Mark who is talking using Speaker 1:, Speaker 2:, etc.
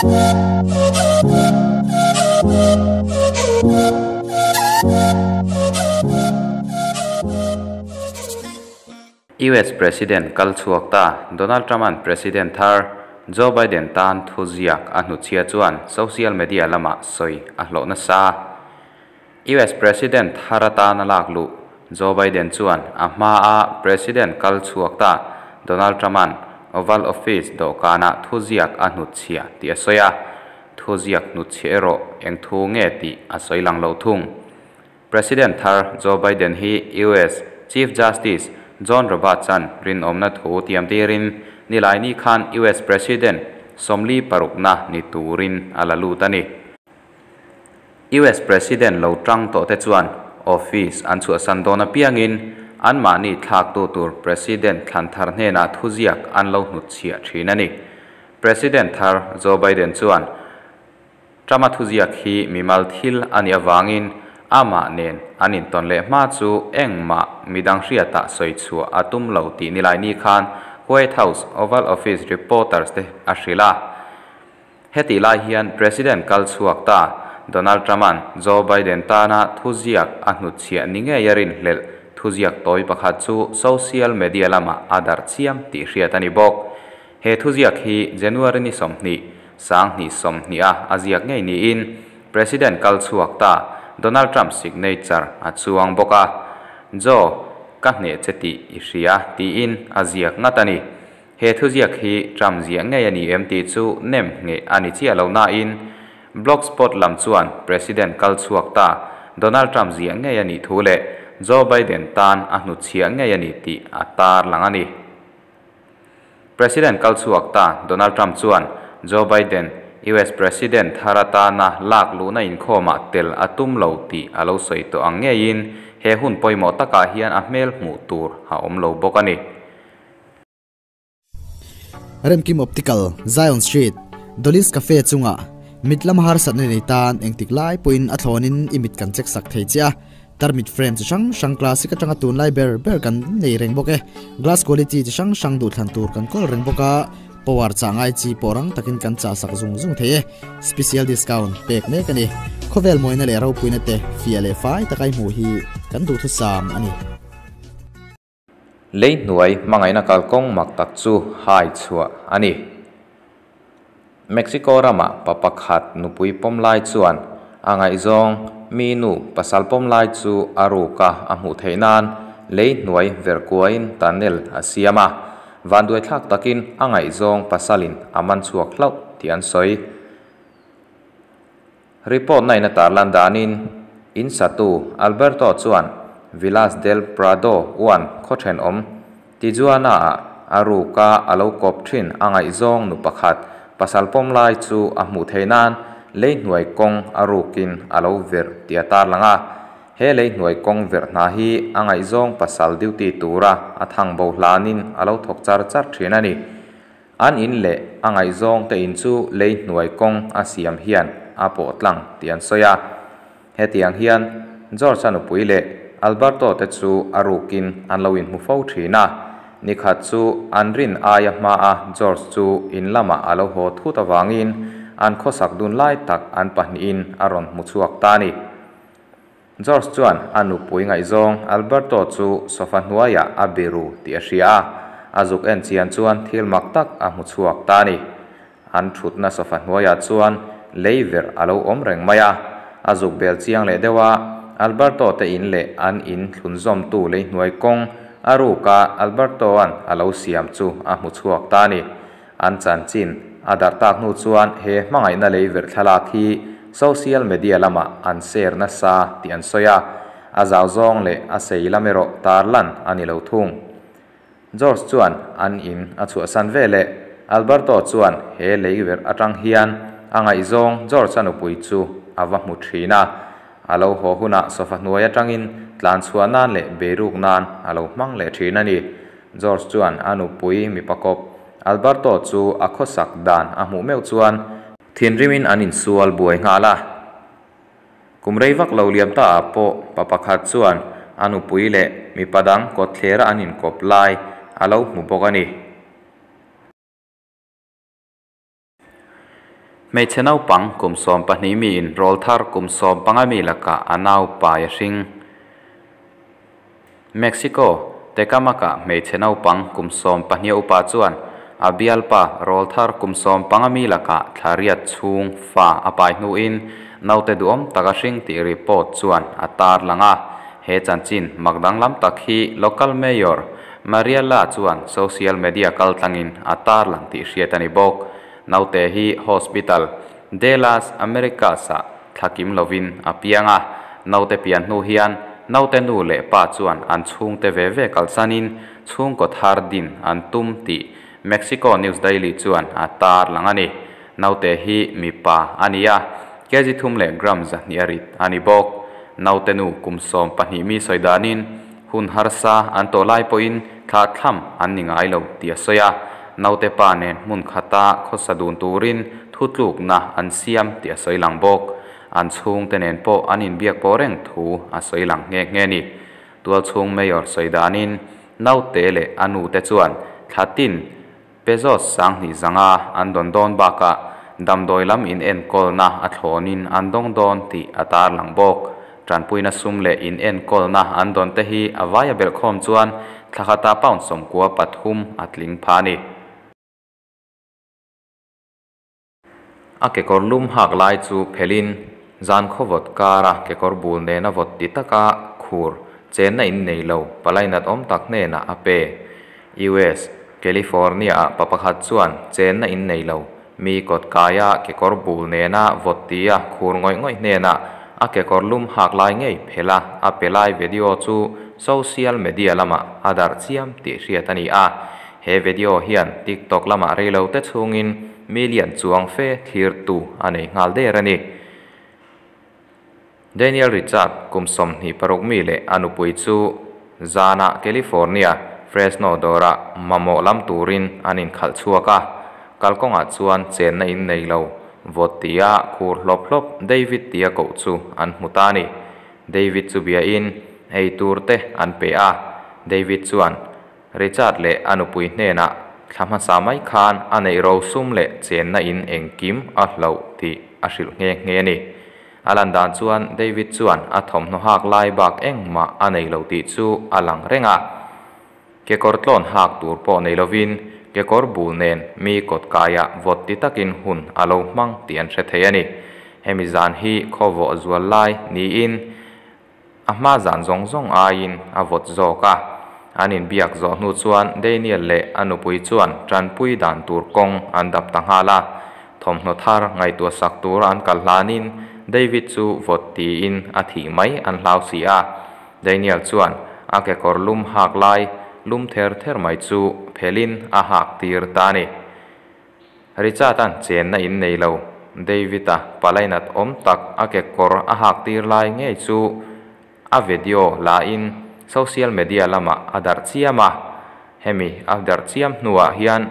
Speaker 1: US President kal chhuak ta Donald Trump-a'n President thar Joe Biden tan thuziak a hnutchhia chuan social media lamah sawi a hlawh nasa. US President thar atana lak luh Joe Biden chuan a hmaa President kal chhuak ta Donald Trump-a'n Oval Office dawhkanah thuziak a hnutchhia tih a sawi a, thuziak hnutchhia erawh eng thu nge tih a sawi lang lo thung. President thar Joe Biden hi US Chief Justice John Roberts-a'n rinawmna thu tiam tirin Nilaini khan US President 46na ni turin a la lut a ni. US President lo tang tawh te chuan office an chhuahsan dawn apiangin anmahni thlaktu tur President thlan thar hnenah thuziak an lo hnutchhiah thin a ni. President thar Joe Biden chuan Trump-a thuziak hi mimal thil a nih avangin amah nen an intawn leh hma chu engmah midang hriatah sawi chhuah a tum lo tih Nilaini khan White House Oval Office reporters te a hrilh a. Hetih lai hian President kal chhuak ta Donald Trump-a'n Joe Biden tana thuziak a hnutchhiah ni ngei a rinhlelh thuziak tawi pakhat chu social media lamah a darh chiam tih hriat a ni bawk. He thuziak hi January ni 20, 2020 a a ziak ngei niin President kal chhuak ta Donald Trump signature a chuang bawk a. Joe, ka hneh che tih i hria tiin a ziak ngat a ni. He thuziak hi Trump ziah ngei a ni em tih chu nem nge a ni chiah lo nain Blogspot lam chuan President kal chhuak ta Donald Trump ziah ngei a nih thu leh Joe Biden tan a hnutchhiah ngei a ni tih a tar lang a ni. President kal chhuak ta Donald Trump chuan Joe Biden US President thar atana lak luhna inkhawmah tel a tum lo tih a lo sawi tawh ang ngeiin he hun pawimawh takah hian a hmel hmuh tur a awm lo bawk a ni.
Speaker 2: Remkim Optical, Zion Street, Dolly's Cafe chungah mit lam harsatna nei tan engtik lai pawhin a thlawnin i mit kan check sak thei che a. Tarmit frame chi hrang hrang classic atanga tunlai ber ber kan nei reng bawk e. Glass quality chi hrang hrang duhthlan tur kan kawl reng bawk a, power chah ngai chi pawh rang takin kan chah sak zung zung thei e. Special discount pek mek a ni. Khawvel mawina leh ropuina te fiah leh fai taka i hmuh hi kan duhthusam a ni.
Speaker 1: Lei hnuai hmangaihna kalkawng mak tak chu hai chhuah a ni. Mexico ramah pa pakhat nupui pawm lai chuan a ngaihzawng mi nu pasal pawm lai chu a ruka a hmuh theih nan lei hnuai verkuain tunnel a siam a. Vanduai thlak takin a ngaihzawng pasalin a man chhuak hlauh tih an sawi. Report na in a tarlan danin in satu Alberto chuan Villas del Prado uan khaw thenawm Tijuana ah a ruka a lo kawp thin a ngaihzawng nu pakhat pasal pawm lai chu a hmuh theih nan lei hnuai kawng a rukin a lo verh tih a tarlang a. He lei hnuai kawng verh hna hi a ngaihzawng pasal duty tura a thang bo hlanin a lo thawk char char thin a ni. An in leh a ngaihzawng te in chu lei hnuai kawng a siam hian a pawh tlang tih an sawi a. Hetiang hian George a nupui leh Alberto te chu a rukin an lo inhmu fo thin a. Nikhat chu an rin aia hmaa George chu in lamah a lo haw thut awangin an khawsak dun lai tak an pahnihin a rawn hmu chhuak ta a ni. George chuan a nupui ngaihzawng Alberto chu sofa hnuaiah a biru tih a hria a, a zuk en chian chuan thil mak tak a hmu chhuak ta a ni. An thutna sofa hnuaiah chuan lei verh a lo awm reng mai a, a zuk bel chiang leh deuh a, Alberto te in leh an in thlunzawmtu lei hnuai kawng a ruka Alberto-a'n a lo siam chu a hmu chhuak ta a ni. An chanchin a darh tak hnu chuan he hmangaihna lei verh thlalak hi social media lamah an share nasa tih an sawi a, a zau zawng leh a sei lam erawh tarlan a ni lo thung. George chuan an in a chhuahsan veleh Alberto chuan he lei verh atang hian a ngaihzawng George a nupui chu a va hmu thin a. A lo haw hunah sofa hnuai atangin tlan chhuah nan leh beiruk nan a lo hmang leh thin a ni. George chuan a nupui mipa kawp Alberto chu a khawsak dan a hmuh meuh chuan thinrimin an insual buai nghal a. Kum rei vak lo liam ta ah pawh pa pakhat chuan a nupui leh mipa dang kawtthlera an inkawp lai a lo hmu bawk a ni. Hmeichhe naupang kum 12 miin rawlthar kum 15 mi lakah a nau pai a hring. Mexico, Tecamac-ah hmeichhe naupang kum 12 a upa chuan a bialpa rawlthar kum 15 mi lakah thla riat chhung fa a pai hnuin naute duhawm tak a hring tih report chuan a tarlang a. He chanchin mak danglam tak hi local mayor Mariela chuan social media kaltlangin a tarlang tih hriat a ni bawk. Naute hi Hospital de las Americas-ah thlakim lovin a piang a. Naute pian hnu hian naute nu leh pa chuan an chhungte ve ve kalsanin chhungkaw thar din an tum tih Mexico News Daily chuan a tarlang a ni. Naute hi mipa a ni a, kg thum leh gram 200 a rit a ni bawk. Naute nu kum 12 mi sawi danin hun harsa an tawh lai pawhin thla thlam an ni ngai lo tih a sawi a. Naute pa nen hmun khata khawsa dun turin thutlukna an siam tih a sawi lang bawk. An chhungte nen pawh an inbiak pawh reng thu a sawi lang nghe nghe a ni. Tual chhung mayor sawi danin naute leh a nute chuan thla tin pesos 2100 an dawn dawn bakah damdawi lam in enkawlna a thlawnin an dawng dawn tih a tarlang bawk. Tanpuina sum leh in enkawlna an dawn te hi a vaia belhkhawm chuan thla khata pound 93 a tling pha a ni. A kekawr lum hak lai chu phelin zan khaw vawt kara kekawr bul nena vawt ti taka khur chenna in nei lo palainat awm tak hnenah a pe. US, California-ah pa pakhat chuan chenna in nei lo mi kawt kaia kekawr bul nena vawt tia khur ngawih ngawih hnenah a kekawr lum hak lai ngei phela a pe lai video chu social media lamah a darh chiam tih hriat a ni a. He video hian TikTok lamah reilo te chhungin million chuang fe thlir tu a nei nghal der a ni. Daniel Richard kum 26 mi leh a nupui chu zanah California, Fresno dawrah mamawh lam turin an inkhalh chhuak a. Kalkawngah chuan chenna in nei lo vawt tia khur hlawp hlawp David tia koh chu an hmu ta a ni. David chu biain ei tur te an pe a. David chuan Richard leh a nupui hnenah thla hmasa mai khan a neih ro sum leh chenna in engkim a hloh tih a hrilh nghe nghe a ni. A lan dan chuan David chuan a thawmhnaw hak lai bak engmah a nei lo tih chu a lang reng a. Kekawr tlawn hak tur pawh nei lovin kekawr bul nen mi kawt kaiah vawt ti takin hun a lo hmang tih an hre thei a ni. Hemi zan hi khaw vawh zual lai niin a hma zan zawng zawng aiin a vawt zawk a. An inbiak zawh hnu chuan Daniel leh a nupui chuan tanpui dan tur kawng an dap ta nghal a. Thawmhnaw thar ngaihtuah sak tur an kal hlanin David chu vawt tiin a thih mai an hlau si a. Daniel chuan a kekawr lum hak lai lum ther ther mai chu phelin a hak tir ta a ni. Richard-a'n chenna in nei lo David-a palainat awm tak a kekawr a hak tir lai ngei chu a video lain social media lamah a darh chiam a. Hemi a darh chiam hnuah hian.